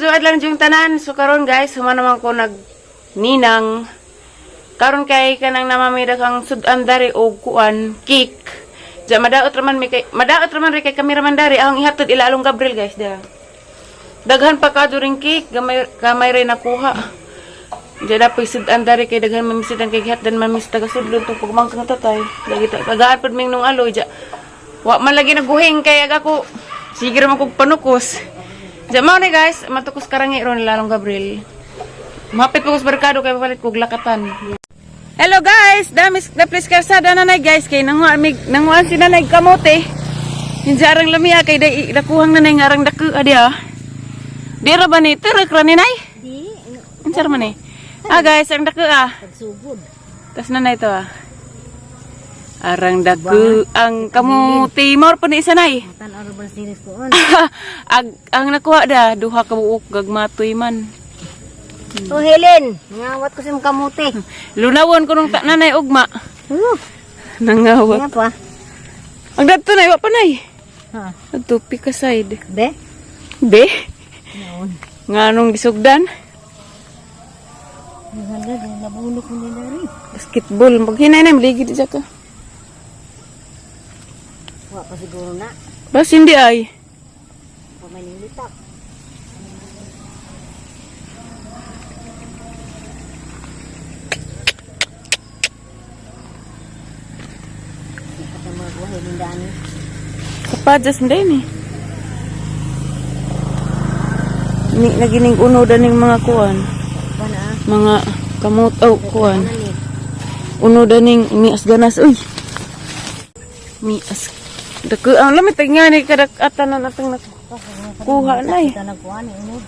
Majuad lang yung tanan. So karon guys, human naman ko nag ninang. Karon kay kanang namamida kang sudan dari og kuan cake. Diya madaot raman mi kay madaot raman ri kay cameraman dari ang ihatod ilalong Gabriel guys diya. Daghan pa ka during cake, gamay gamay rin nakuha. Diya dapat sudan dari kay daghan mamisidan kay gihatdan mamis taga sudlon tong pagmangkang tatay. Lagi ta tagaan pud ming nung aloy diya. Wa man lagi naguhing kay aga ko. Sige ra man kog panukos. Diya mao ni guys, matukos karangi ron lalong Gabriel. Mapit po ko sa barkado kay papalit kog lakatan. Hello guys, damis na please karsada nanay guys kay nanguan mig nanguan si nanay kamote. Hinja arang lamia kay dai nakuhang nanay nga arang daku adi ah. Di ra ba ni tirak ra ni nay? Di, Unsa ra man ni? Ah guys, ang daku ah. pagsugod. Tas nanay to ah. Arang daku ang kamote mor pa ni isa nay. Tan-aw ra ba sinis ko on? Ag, ang nakuha da duha ka buok gagmatoy man. Oh, Helen, ngawat ko sa imong kamote. Lunawon ko nung ta nanay ugma. Huh, Nangawat. nga pa. Ang dadto nay wa pa nay. Ha, Adto pika side. be? Be? Naon. Nga nung gisugdan? Hala, nabulok ko nila rin. Basketball. Maghinay na, maligid siya ka. Wa pa siguro na. Bas hindi ay. Pamanilitak. Ito mga buhay nindani. Kapajas mo din eh. Ni, nagining uno daning mga kuan. Pa na ah. Mga kamot, oh, kuan. Ano ni? Uno daning mias ganas, uy. Mias. Daku, ang lamit, nga ni kadak atanan atang nakuha na eh. Kita nagkuha ni unod.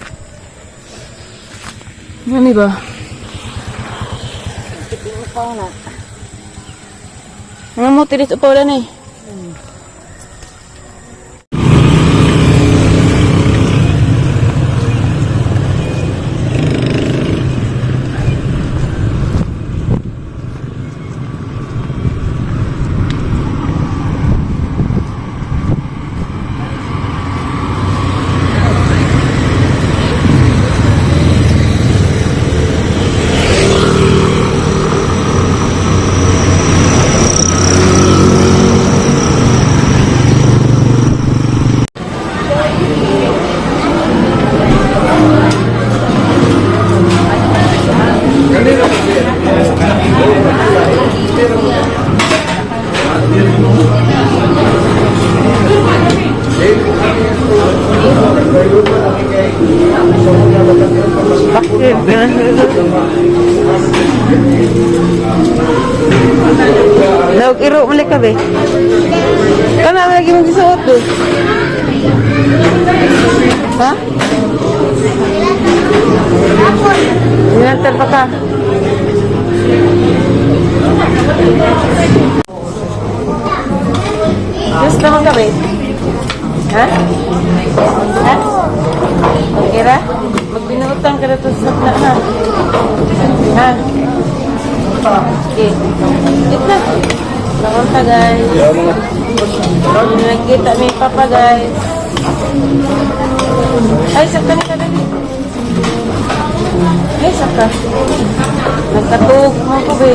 Ano ba? Kiting upaw na. Mga mo, tiris upaw na eh. Bakit? Laog iro mali ka be. Kana lagi mong gisuot be. Ha? Ninantar pa ka. Just naman ka be. Ha? Ha? Okay ra? Magbinuutang ka na to sa na ha? Ha? Okay. Ito na. Lawan ta guys. Nagkita mi papa guys. Ay, sakta ni dali. Ay, sakta. Nagkatuog mo ko be.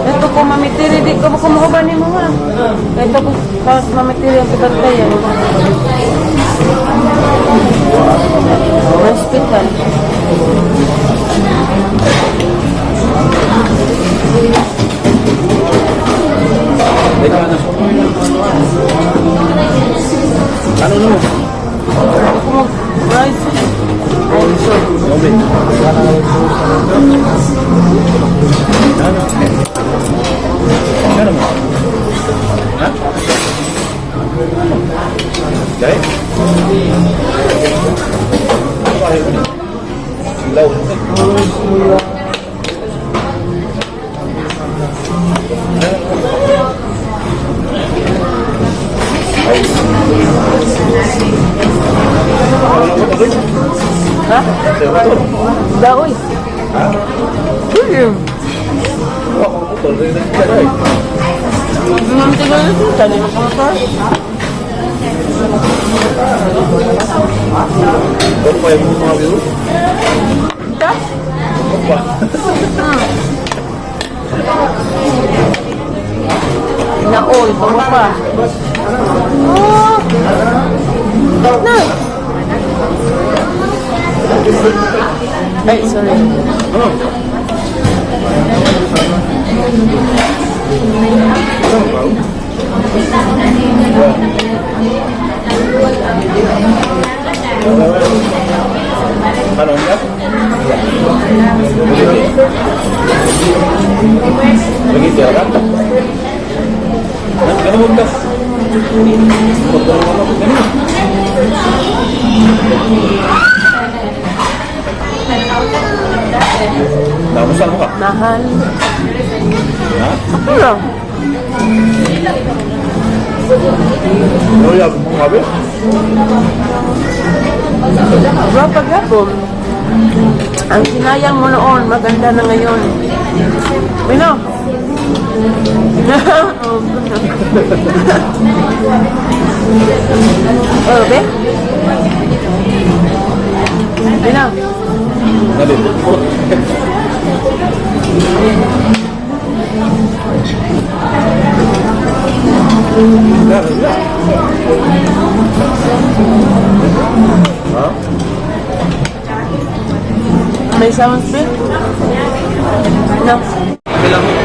Ito ko mamitiri di ko kumuha ni mo ha. Ito ko pas mamitiri ang kibantayan. Hospital. Ano no? Ako mag-rice. Ay, so. Ano mo? Ha? Dai? Silaw. Ha? Daoy. Ha? Uy. Wah, kung putol rin ang kaya. Ma'am, tignan na ito. Tani mo pa. Opa, yung mga view. Ta? Opa. Naol, pa pa. Oh. Na. Ay, sorry. Ano? Ano ba? Ano niya? Lagi siya ka? Ano mo ka? Namusan mo ka? Mahal. Ha? Ano? Ano yung mong gabi? Gwapa gapon. Ang sinayang mo noon, maganda na ngayon. Bino? Oh, be? Bino? Nalilipot. Ha? May sounds, be? No.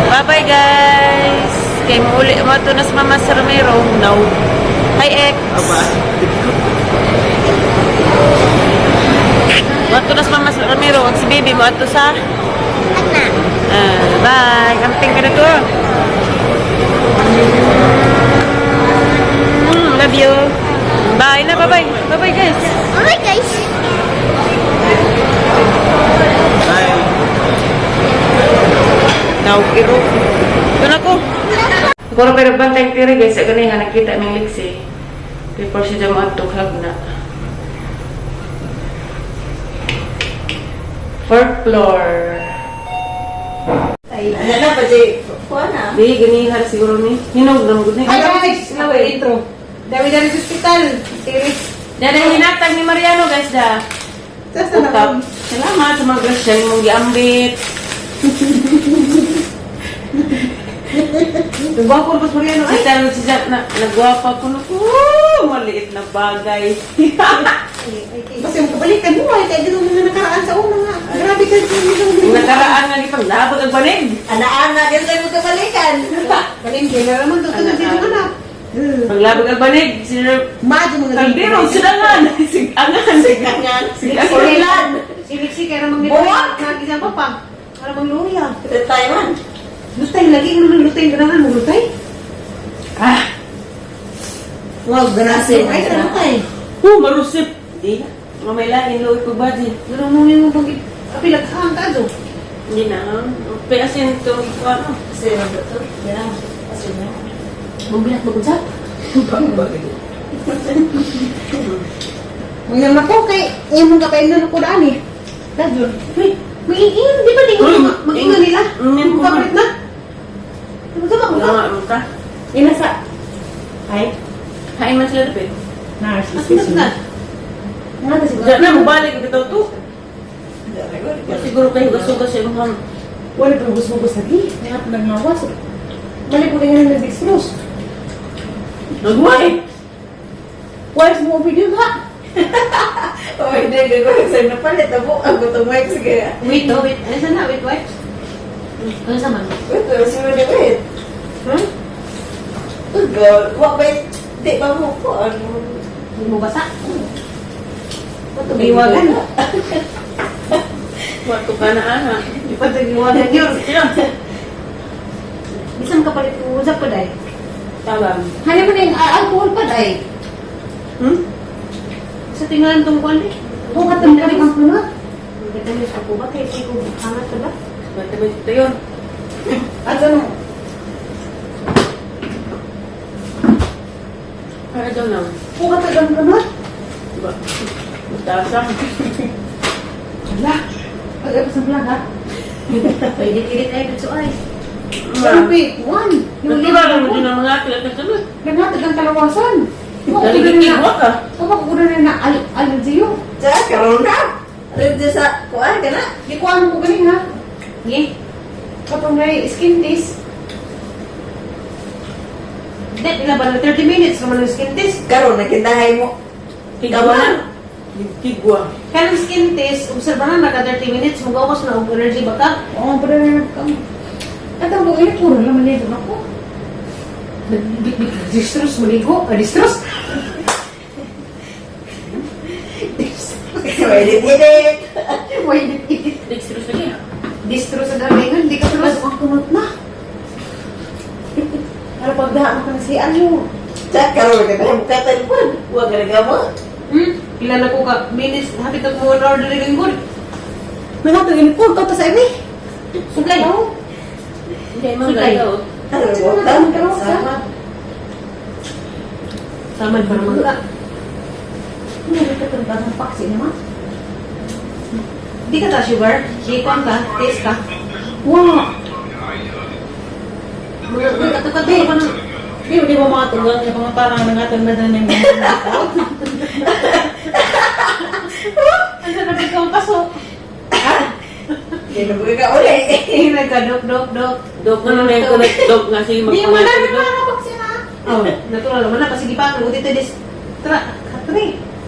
Bye-bye, guys! Kay muli mo ito na sa Mama sa Romero. No. Hi, ex! Mo na sa Mama sa Romero. Ang si baby mo ato sa... Ah, bye! Amping ka na to. Ah. Love you. Bye na, bye-bye. Bye-bye, guys. Alright, guys. Bye. Now, iro. Ito na ko. Pero pero bantay tiri guys, sa ganyan nga nakita ng liksi. Before siya dyan maantukhag na. Fourth floor. Ay, ano na pa, Jay? Kuha na. Di, ganihar siguro ni. Hinog na mo ni. Hi guys! Intro. Dami dami sa ospital. Tiris. Dada hinatag ni Mariano guys da. Sasa na Utap. Salamat sa mga grasya ni mong giambit. Nagwapo pas Mariano Si ay. Taro si Jack na nagwapa ko na. Woo, maliit na bagay. Basta yung kabalikan mo ay kaya ganun na nakaraan sa una nga. Grabe ka Yung nakaraan nga gipang labag ang banig. Ana-ana, ganun tayo magkabalikan. Balin kaya naman to na sila anak. Paglabag ang banig, sino Madyo mga Kaldero, silangan, sigangan, Sigangan. sigangan. Silan. Siliksi kaya namang nito. Buwak! Nagisa pa pa. Para bang luya. Tayo man. Lutay lagi ng lutay ganahan mo lutay. Ah, Wow, grase. Ay sa lutay. Marusip. Di na. Mamay lain, luwi ko ba di? Ganun mo yung pag apilaghan ka do. Hindi na. Pero asin ito, ano? Kasi yung doktor. Yan. Kasi na. Mabilat magunsa. Mga nako kay imong kapain na ko daan eh. Dadyo. Uy, mag-iingan, di ba lingon? Mag-ingan nila. Kapalit na. Ano ba mo Nga, ka. Inasa. Ay. Hain man sila dapat. Asin na. Nga na siguro. Diyan na, mabalik ito to. Siguro kayo gasugas sa imong Wala pa gusto lagi. Nga pa nagmawas. Balik mo ganyan ng dextrose. Nagway! Wipes mo video ha. Oh, hindi. Gagawin sa'yo na palit. Abo, ang gutong mic. Sige. Wait, no, wait. Ano sana? Wait, wipes? Ano sa man? Wait, pero sino ni wait? Hmm? Oh, God. Wa ba? Di ba mo ko? Ano? Hindi mo basa? Iwagan. Wato ka na, ana. Di pa iwagan yun. Sila. Bisan kapalit ko usap pa day. Tawag. Hani mo na yung alcohol pa day. Sa tingnan tong kuan eh. Oo, katong kami ang puno. Nagkatamis ako ba? Kaya siya ko hangat ka ba? Ba't ba ito yun? At ano? Para daw na. Oo, katong puno. Diba? Mutasa. Wala. Pag-ipos sa vlog ha? Pwede kilit ay bitso ay. Pero wait, one. Yung Natural mo din ang mga atlet na sunod. Naghatag ang kalawasan. Naligigwa ka. Kung ako na na allergy yun. Sa karon na. Rito sa kuan ka na. Di ko ano ko galing ha. Ngi. Katong may skin test. Di, pila ba na 30 minutes naman ang skin test? Karon na kindahay mo. Tigwa na. Tigwa. Kanang skin test, obserbahan na ka 30 minutes, magawas na og energy ba ka? Oo, pero na ka. At ang buong puro naman nito ako. Distress, maligo. Ah, distress. Edit edit. Wait, edit. Dextrose lagi. Distress sa galingan, di ka tulos. Ang kunot na. Para pagdahan mo ka na si ano. Sa karon na kindahay mo ka telepon. Wa ka na mo. Pila na ko ka minutes, hapit ako 1 hour dali lingkod. Nangatong ko, kato sa imi. Sugay. Hindi, man Sugay. gagaw. Karon Sino mo na ang karon sa? Sama. Sama pa naman ka. Hindi ka itong bagong paksi naman. Di ka ta sugar? Di ka ka? Taste ka? Wow! Mga kato-kato ka na. Di di mo mga tugang yung mga parang nangatong na na yung Ano na ba kang paso? Di na ka uli. Eh, nagka-dok, dok, dok. Dok nga naman yung kunat dok nga siya Di mo na magpangatid na dok. mga paksi na. Oh, natural naman na. Kasi di pa, naguti tayo dis. Tra, katre.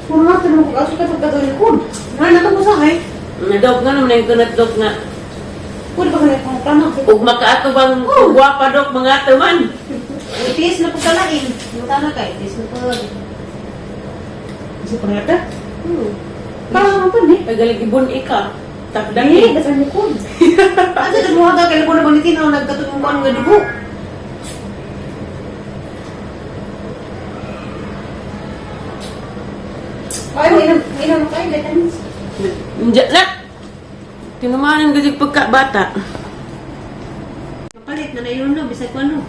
Puro na, tulong ko kaso katong likod. Nga na itong usahay. Nga dok nga naman yung kunat dok nga. Pwede ba ka na itong plano? Ug makaato bang gwapa dok mga tuman. Itis na pagkalain. Mata na kay, itis na pag. Isa pa nga ta? Parang naman pa, eh. Tagalig ibon ika. Takdan Eh, eh. dasal ni Kun. Ano sa mga ka kailan ko na bang tinaw nagkatulong ko ang nga dugo. Ay, may inom kayo, vitamins. Diyan na. Tinumanan kasi pagkabata. Kapalit na na no, bisag ko ano.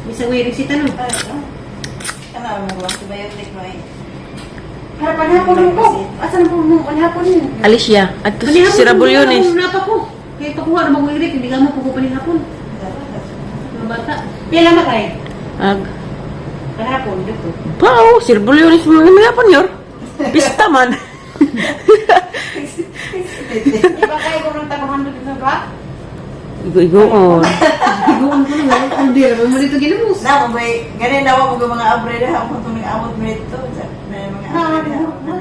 Bisag may resita no. Kana mo ba biotic mo eh. Harapan hapon ko. Asa na po mo panihapon yun? Alicia, at si Rabulyones. Napa ko. Kaya pakuha na bang irik, hindi ka mo kuko panihapon. Mga bata. Pila matay. Ag. Panihapon, dito. Pao, si Rabulyones mo naman pa yor. Pista man. Di ba kayo kung nang tabahan dito ba? Igo-igo on. Iguan ko na lang. Hindi naman mo dito ginamos. Na mo may ganin na mo mga abre na ako itong amot mo nito. Na mga abre na.